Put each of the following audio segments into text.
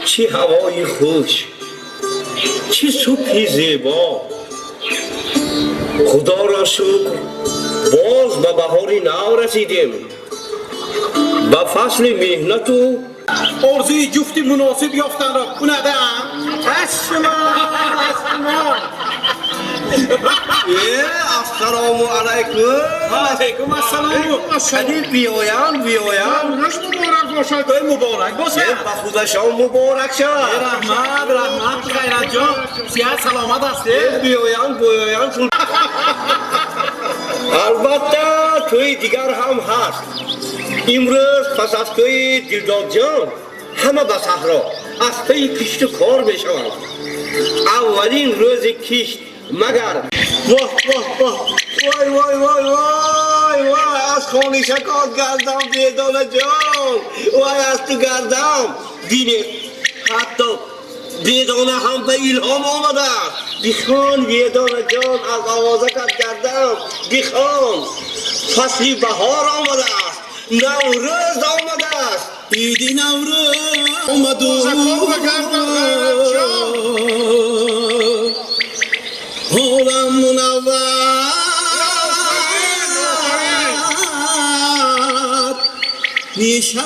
چه هوای خوش، چه صبحی زیبا. خدا را شکر باز به بهار نو رسیدیم، به فصل محنت و آرزوی جفتی مناسب یافتن را کنده از شما از شما. السلام علیکم. علیکم السلام. خیلی بیایم بیایم. مبارک باشد. مبارک باشد. به خودشان مبارک شد. رحمت رحمت غیرت جان. صحت سلامت هستی؟ بیایم بیایم. البته توی دیگر هم هست. امروز پس از توی دلداد جان همه به صحرا از پی کشت و کار میشوند. اولین روز کشت مگر واه واه واه وای وای وای وای وای از خانه شکات گردم بیدانه جان، وای از تو گردم. بینید حتی بیدانه هم به الهام آمده است. بخوان بیدانه جان از آوازکت گردم، بخوان. فصل بهار آمده است، نوروز آمده است. عید نوروز آمد و حالم منور می شود.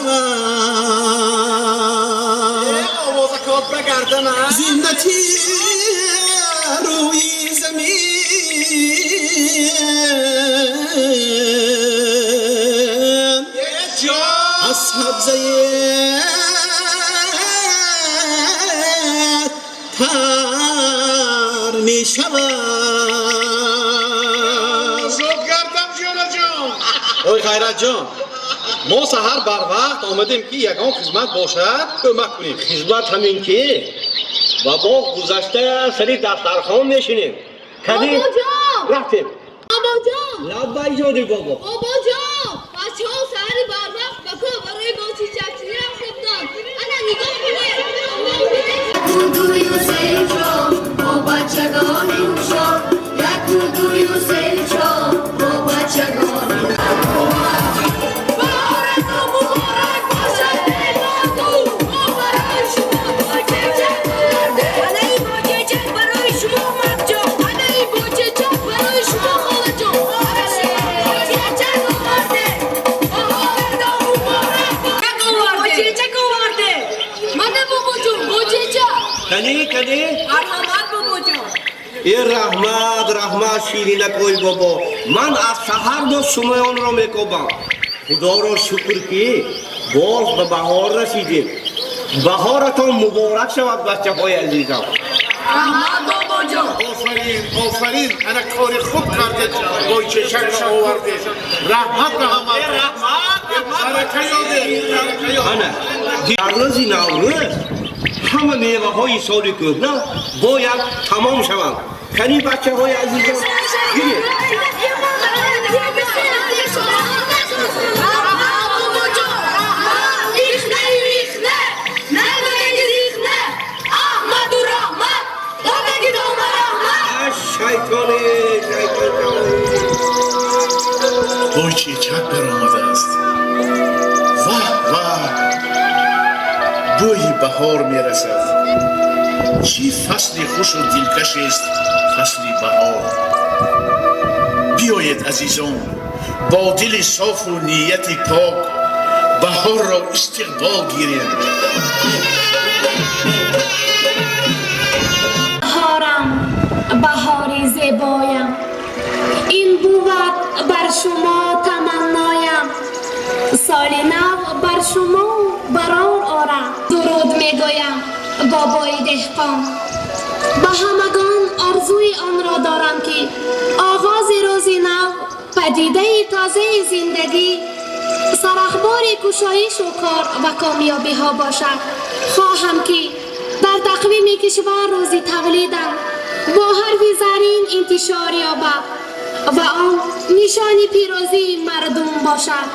زندگی روی زمین Сабзаи тар мешавад. Зуд гардам, ҷонаҷон. Ой, Ғайратҷон, мо саҳар барвақт омадем, ки ягон хизмат бошад, кӯмак кунем. Хизмат ҳамин ки ба боғ гузашта сари дастархон мешинем. Кадӣ? Бобоҷон! Рафтем. Бобоҷон! Лаббай, ҷони бобо. Бобоҷон! Бачаҳо саҳари барвақт ба кӯҳ барои бочичакчинӣ рафта буданд. Ана, нигоҳ кунед. Дую се чор, бо бачагони ҳушёр. Яку, дую, се, чор, бо бачагони. Баҳоратон муборак бошад, эй мардум! Мо барои шумо бочечак овардем. Ана ин бочечак барои шумо, амакҷон. Ана ин бочечак барои шумо, холаҷон. Бочечак овардем. Баҳоратон муборак бочечак овардем. Мана, бобоҷон, бочечак. Кани, кани? Марҳамат, бобоҷон. Э, раҳмат, раҳмат, ширинакои бобо. Ман аз саҳар боз шумоёнро мекобам. Худоро шукр, ки боз ба баҳор расидем. Баҳоратон муборак шавад, бачаҳои азизам. Раҳмат, бобоҷон. Офарин, офарин, ана кори хуб кардед, бойчечакро овардед. Раҳмат ба ҳама. Раҳмат. Барака ёбед, барака ёбед. Ана, дар рӯзи Наврӯз ҳама меваҳои соли кӯҳна бояд тамом шаванд. Кани, бачаҳои азизам, гиред. Шайтони шайтон. Бойчечак баромадааст. Ваҳ, ваҳ, бӯи баҳор мерасад. Чӣ фасли хушу дилкашест фасли баҳор! Биёед, азизон, бо дили софу нияти пок баҳорро истиқбол гирем. Баҳорам, баҳори зебоям, ин бувад бар шумо таманноям. Соли нав бар шумо барор орам. Дуруд мегӯям, бобои деҳқон. Ба ҳамагон орзуи онро дорам, ки оғози рӯзи нав, падидаи тозаи зиндагӣ, сарахбори кушоишу кор ва комёбиҳо бошад. Хоҳам, ки дар тақвими кишвар рӯзи тавлидам бо ҳарфи зарин интишор ёбад ва он нишони пирӯзии мардум бошад.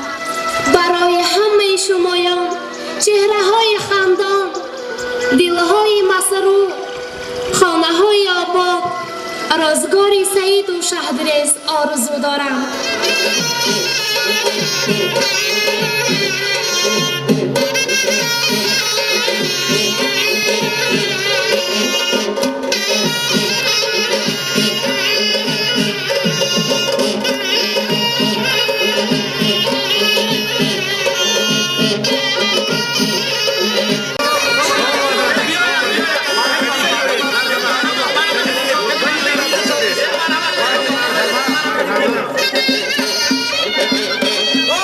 Барои ҳамаи шумоён чеҳраҳои хандон, дилҳои масрур, хонаҳои обод, рӯзгори саиду шаҳдрез орзу дорам.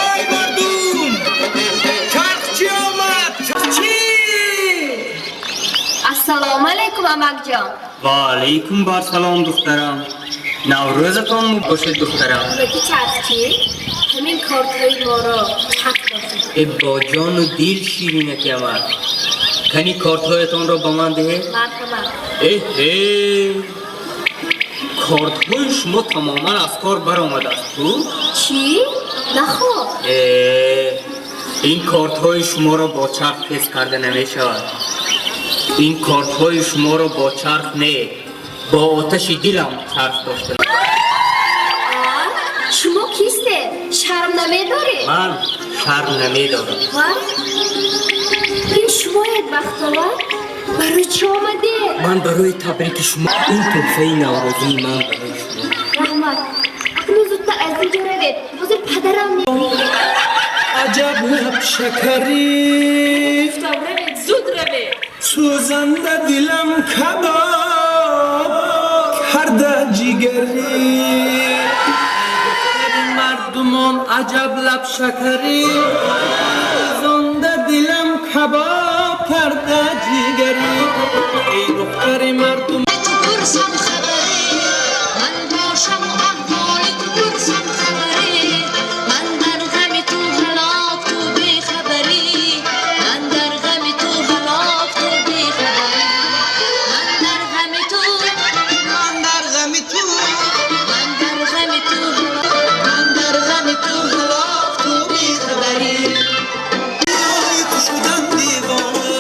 Ой, мардум! Чархчӣ омад! Чархчӣ! Ассалому алайкум, амакҷон. Ва алайкум бар салом, духтарам. Наврӯзатон бошад, духтарам. Амаки чархчӣ, ҳамин кортҳои моро чарх бошад. Э, бо ҷону дил, ширинаки амак. Кани, кортҳоятонро ба ман диҳед. Марҳамат. Эҳе, кортҳои шумо тамоман аз кор баромадааст, ку? Чӣ? Нахоб. Э, ин кортҳои шуморо бо чарх тез карда намешавад. Ин кортҳои шуморо бо чарх не, бо оташи дилам чарх дошта. Шумо кистед? Шарм намедоред? Ман шарм намедорам. Ва ин шумоед, Бахтовар? Барои чӣ омадед? Ман барои табрики шумо. Ин тӯҳфаи наврӯзии ман барои шумо. Раҳмат. Акнун зудтар аз инҷо равед, ҳозир падарам. Аҷаб лаб шакарӣ. Гуфтам, равед, зуд равед. Сӯзанда дилам кабоб карда ҷигарӣ. Мардумон, аҷаб лаб шакарӣ. Кабоб карда ҷигарӣ, эй духтари мардум. Ту пурсам хабарӣ, ман бошам, аҳволи ту пурсам хабарӣ. Ман дар ғами ту ҳалок, ту бехабарӣ. Ман дар ғами ту ҳалок, ту бехабарӣ. Ман дар ғами ту, ман дар ғами ту, ман дар ғами ту, ман дар ғами ту ҳалок, ту бехабарӣ. Ту шудам девона,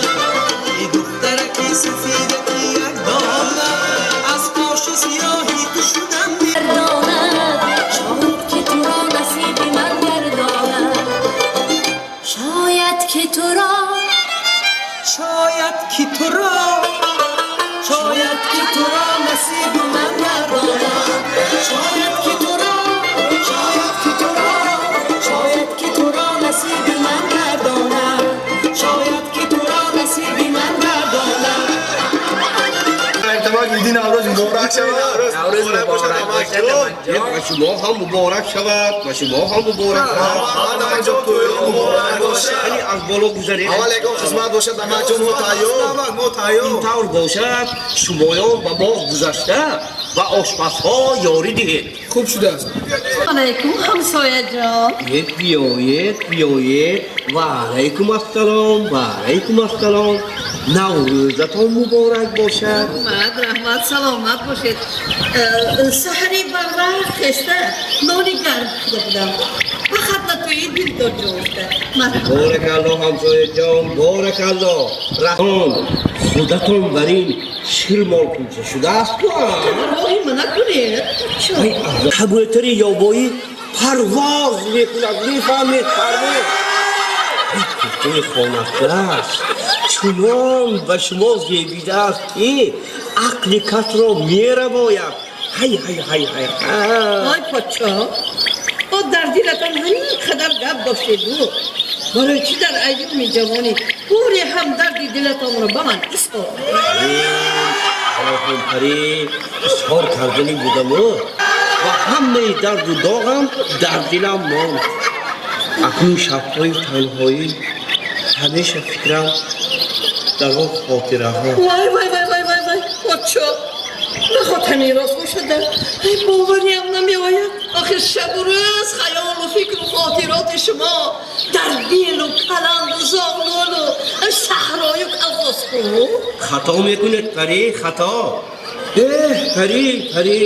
эй духтараки сафедаки якдона, аз поши сиёҳи ту шудам. Гардонад, шояд ки туро насиби ман гардонад, шояд ки туро, шояд ки туро, шояд ки туро насиби ман гардонад, шояд ки туро, шояд ки туро, шояд ки туро насиби ман гардонад, шояд ки туро насиби ман гардонад. Иди Наврӯз муборак шавад. Наврӯз муборак бошад. Ва шумо ҳам муборак шавад, ва шумо ҳам муборак шавад. Дамаҷон, тӯё муборак бошад. Яъне аз боло гузаред. Аввал ягон хизмат бошад, дамаҷон, мо тайёр, мо тайёр. Ин тавр бошад, шумоён ба боғ гузашта ба ошпазҳо ёрӣ диҳед. Хуб шудааст. Алайкум, ҳамсояҷон. Биёед, биёед, биёед. Ва алайкум ассалом, ва алайкум ассалом. Наврӯзатон муборак бошад. Раҳмат, раҳмат, саломат бошед. Саҳари барвақт хеста нони гарм пухта будам. Фақат ба тӯи Дилдорҷон гуфта. Боракалло, ҳамсояҷон, боракалло. Раҳмон худатон бар ин ширмол кунча шудааст ку. Роҳи мана кунед. Кабӯтари ёбоӣ парвоз мекунад, мефаҳмед, парвоз. Куртаи хонакаш чунон ба шумо зебидааст, ки ақли касро мерабояд. Ҳай, ҳай, ҳай, ҳай! Ой подшоҳ, о дар дилатон ҳамин қадар гап доштеду, барои чӣ дар айёми ҷавонӣ боре ҳам дарди дилатонро ба ман изҳор? Хоҳонпарӣ, изҳор кардани будаму ва ҳамаи дарду доғам дар дилам монд. Акнун шабҳои танҳоӣ ҳамеша фикрам дар он хотираҳо. Вай, вай, вай, вай, вай, вай, подшоҳ, наход ҳамин рост бошада? Ай, бовариам намеояд. Охир шабу рӯз хаёлу фикру хотироти шумо дар дилу каланду зоғлолу саҳрою колхозхӯ. Хато мекунед, парӣ, хато. Эҳ, парӣ, парӣ.